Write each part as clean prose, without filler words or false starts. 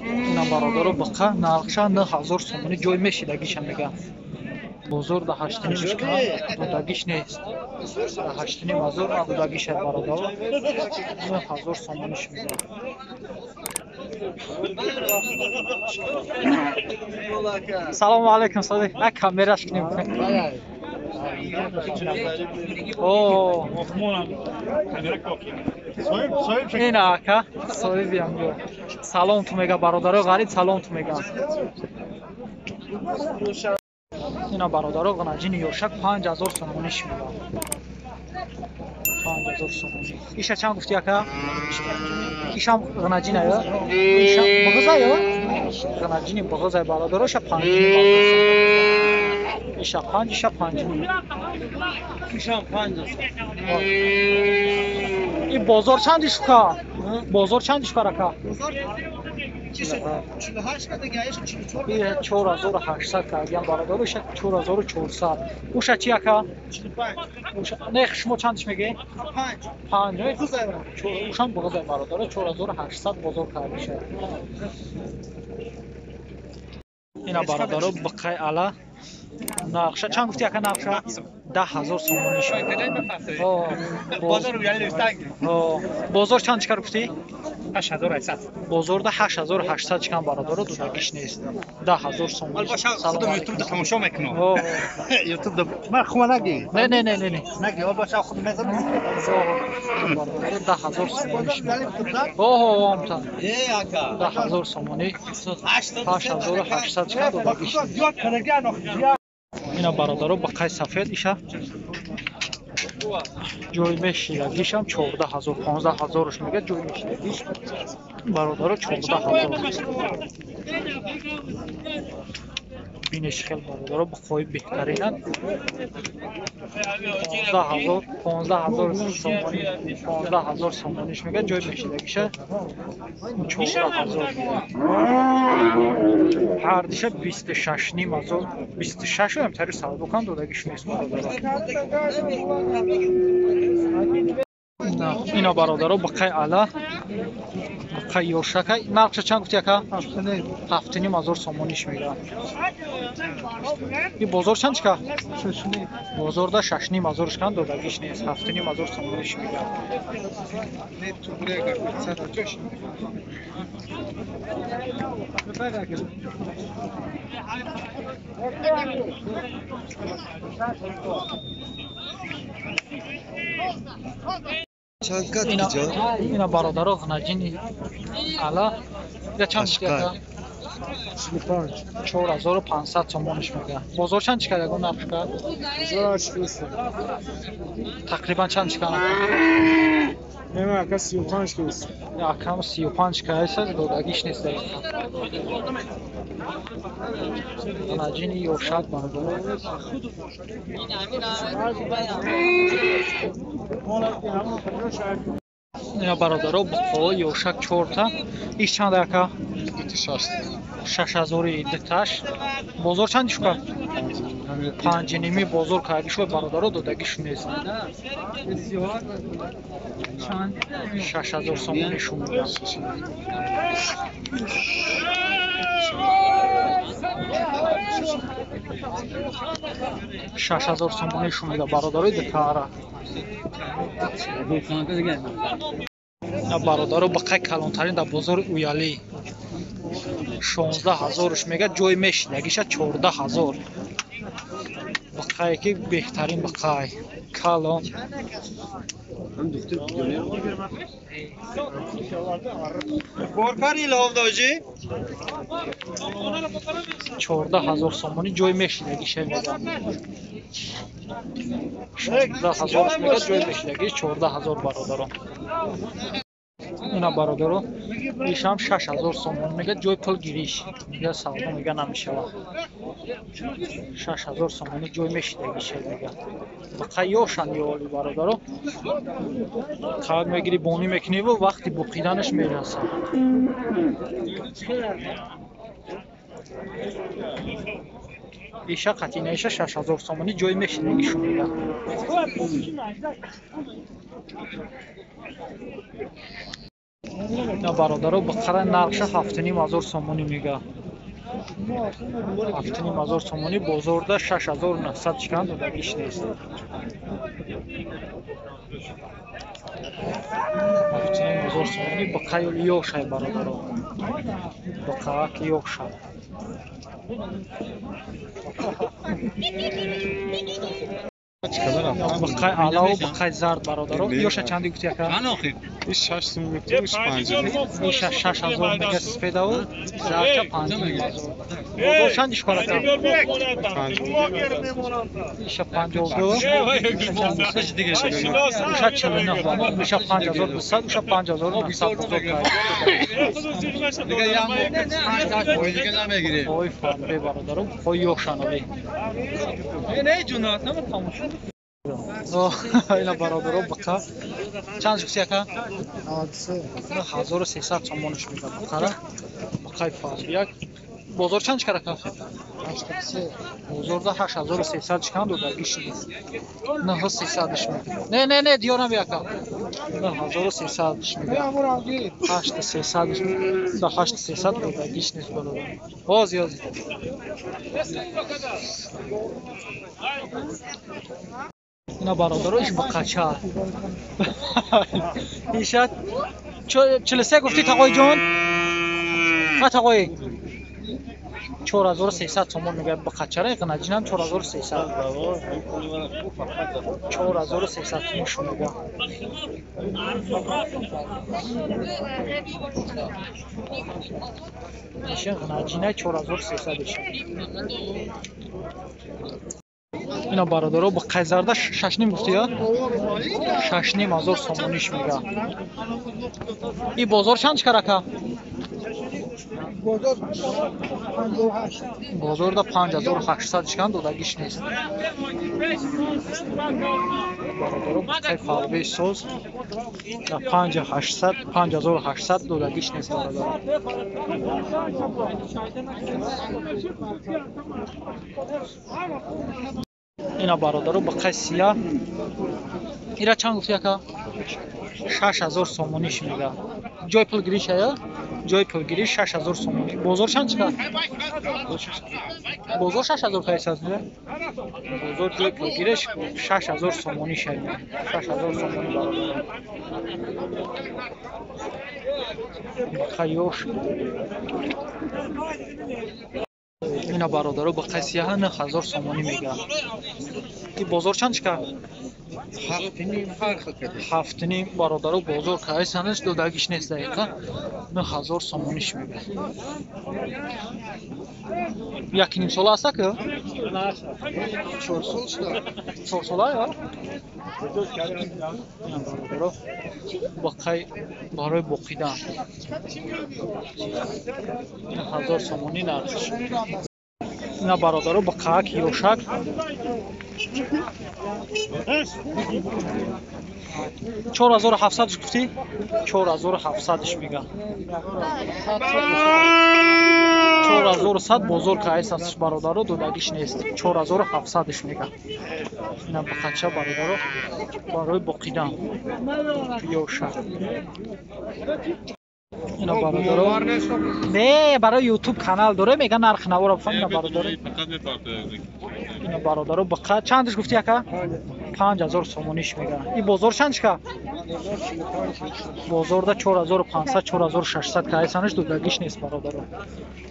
Ина бародаро буқа нархша 9000 сомонӣ ҷой мешидагиша мега. Бозор да 8,5 кан додагиш нест. Да 8,5 ҳазор додагиша бародаро. 9000 сомониш мега. Салому алейкум, садиқ. На камераш кунем. О, ина ака, соҳибиам ё. Салом ту мега бародаро, ғариб салом ту мега. Ина бародаро ғанаҷини ёшак 5000 сомониш мега. 5000 сомонӣ. Иша чанд гуфти ака? Ишам ғанаҷина ё? Ишам бағза ё? Ғанаҷини бағза бародаро ша 5. Иша 5, иша 5. Ишам 5. И бозор чанд ишка? Бозор чанд ишка рака? Бозор 48 кадага, иша 44. 4800 каган бародаро, иша 4400. Уша чи ака? 45. Уша не, шумо чандиш мегӣ? 5. 5. Ушам бағзай бародаро, 4800 бозор кардиша. Ина бародаро бақай ала нақша чанд гуфти ака нақша? 10000 сомонӣ шуд. Бозор чанд чикар гуфтӣ? 8800. Бозорда 8800 чикан бародаро додагиш нест. 10000 сомонӣ. Худам ютубда тамошо мекунам. Ютубда ман хума наги. Не не не не не. Наги, ол баша худам мезанам. Бародаро 10000 сомонӣ шуд. Оҳо, омта. Э ака. 10000 сомонӣ. 8800 чикан додагиш нест. Ина бародаро бақай сафед иша ҷой мешидагишам 14000 15000-ш мега ҷой мешидагиш бародаро 14000. Бинеш хел бародаро бақои беҳтаринанд. 15000 15000 сомонӣ 15000 сомониш мега ҷой мешидагиша 14000. Ҳардиша 26,5 ҳазор 26 ам тари савдо кан додагиш нест бародаро. Ина бародаро бақай ала бақай ёшака нархша чанд гуфти ака? 7,5 ҳазор сомониш мега. И бозор чанд чика? Бозорда 6,5 ҳазорш кан додагиш нест. 7,5 ҳазор сомониш мега. Ина бародаро ғанаҷини ала я чанд гуфти ака? 4500 сомониш мега. Бозор чанд чика ягон нарх чика? Тақрибан чанд чика? Не, ака 35 кис. Акам 35 кайса додагиш нест дақиқа. Ғанаҷини ёшак бародаро. Ина бародаро буқо ёшак 4та. Иш чанд ака? 6000 дуташ. Бозор чанд шука? 5,5 бозор кардишо бародаро додагиш нест. 6000 сомонӣ шумода. 6000 сомонӣ шумода бародарои дутаара. Бародаро бақай калонтарин дар бозори Уялӣ 16000-ш мега ҷой мешидагиша 14000. Бақае ки беҳтарин бақай калон. Боркар илҳом дожи? 14000 сомонӣ ҷой мешидагиша мега. 16000-ш мега ҷой мешидагиш 14000 бародаро. Ина бародаро ишам 6000 сомон мега ҷой пул гириш. Мега савдо мега намешава. 6000 сомонӣ ҷой мешидагиша мега. Бақа ёшан ёли бародаро. Қад мегири бонӣ мекуниву вақти буқиданаш мерасад. Иша қатина иша 6000 сомонӣ ҷой мешидагишу мега. На бародаро бақара нархша 7,5 ҳазор сомонӣ мега. 7,5 ҳазор сомонӣ, бозорда 6900 чикан додагиш нест. 7,5 ҳазор сомонӣ бақаи ёшай бародаро. Бақаак ёша. Бақаи алаву бақаи зард бародаро. Ёша чанди гуфти ака? Иш 6 сум гуфтем, иш 5. Иша 6000 мега сифедаву зарча 5,5 ҳазор. Бозор чанд иш корака? Иша 52, уша 49, уша 5200, уша 5900 бозор кард. Ой фарбе бародаро, ой ёшанови. Ина бародаро бақа чанд шукси ака? 9300 сомониш мега бақара. Бақаи фарбияк. Бозор чанд чикар ака? Бозорда 8300 чикан додагиш нест. 9300 мега. Не, не, не, диёр наби ака. 9300 мега. 8300 да 8300 додагиш нест бародар. Ҳози ҳози. Ина бародаро иш бақача. Иша 43 гуфти тағои ҷон? Ҳа тағои? 4300 сомон мегӯяд бақачара, ғинаҷинам 4300. 4300 сомон шу мегӯяд. Иша ғинаҷина 4300 иша. Ина бародаро ба қайзарда 6,5 гуфти я? 6,5 ҳазор сомониш мега. И бозор чанд чикар ака? Бозорда 5800 чикан додагиш нест. Бародаро бақаи фарбеи соз да 5800, 5800 додагиш нест бародаро. Ина бародаро бақаи сия. Ира чанд гуфти ака? 6000 сомониш мега. Ҷои пулгириш ая? Ҷои пулгириш 6000 сомонӣ. Бозор чанд чикар? Бозор 6000 кайсаз не? Бозор ҷои пулгириш 6000 сомонӣ шай. 6000 сомонӣ бародаро. Бақа ёш. Ина бародаро бақаи сияҳа 9000 сомонӣ мега. И бозор чанд чикар? 7,5 бародаро бозор кайсанаш додагиш нест дақиқа. 9000 сомониш мега. 1,5 сола аст ака? 4 сола я? Ина бародаро бақай барои боқидан. 1000 сомонӣ нархш. Ина бародаро бақаак ёшак 4700 гуфтӣ? 4700 мега. 4100 бозор кайсасш бародаро додагиш нест. 4700 мега. Ина бақача бародаро барои боқидан. Ёшак. Ина бародаро не барои ютуб канал доре мега нарх навора бифам ина бародаро. Ина бародаро бақа чандиш гуфти ака? 5000 сомониш мега. И бозор чанд чика? Бозорда 4500, 4600 кайсанаш додагиш нест бародаро.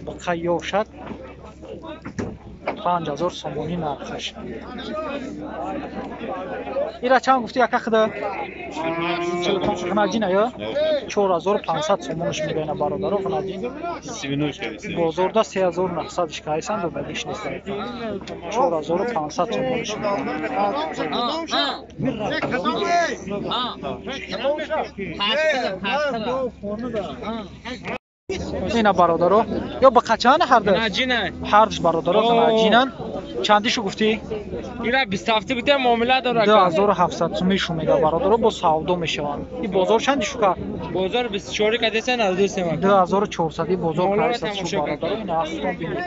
Бақа ёшак 5000 сомонӣ нархаш. Ира чанд гуфти ака худа? Ғинаҷин ая? 4500 сомониш мега ина бародаро ғинаҷин. Бозорда 3900 кайсан додагиш нест. 4500 сомониш мега. Ина бародаро ё бақачаана ҳарду? Ҳардуш бародаро ғинаҷинан. Чандишу гуфтӣ? Ира 27 буда муомила дорад. 2700 сумишу мега бародаро бо савдо мешаванд. И бозор чандишу ка? Бозор 24 кадеса 92 мак. 2400 бозор кайсад шу бародаро ина ахтон бинед.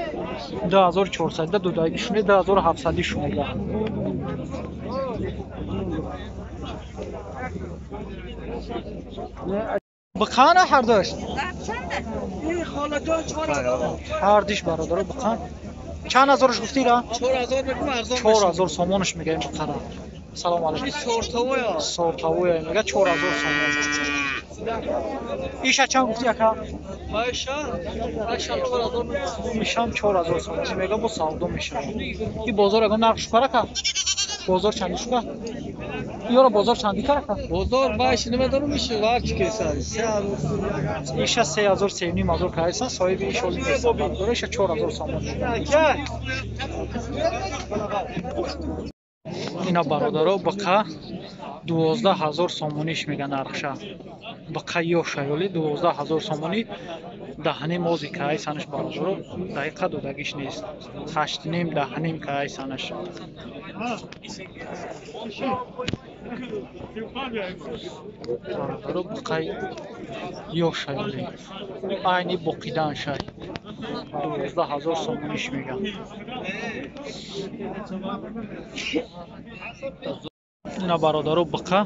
2400 да додагишуне 2700 шу мега. Биқана ҳардуш? Ҳардиш бародаро биқан. Чанд ҳазорш гуфтира? 4000 сомонш мега ин биқара. Салом алейкум. Сортавоя мега 4000 сомон. Иша чанд гуфти ака? Ишам 4000 сомон мега, бо савдо мешавад. И бозор ягон нарх шукар ака? Бозор чанди шука? Ёро бозор чанди кар ака? Бозор баш намедонам иша варч кеса. Иша 3000 3500 кайса, соҳиби иш оли нест. Бародаро иша 4000 сомон. Ина бародаро биқа 12000 сомониш мега нархша. Биқа ёша ёли 12000 сомонӣ даҳним ози кай санаш бародаро, дақиқа додагиш нест. Ҳаштним даҳним кай санаш. Бародаро биқай ёша ёли айни боқидан шай 12000 сомониш мега. Ина бародаро биқа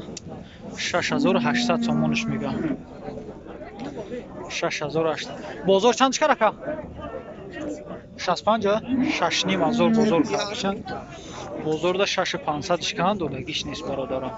6800 сомониш мега. 6800. Бозор чанд шкар ака? 65 6,5 ҳазор бозор кардашан. Бозорда 6500 шикан додагиш нест бародарон.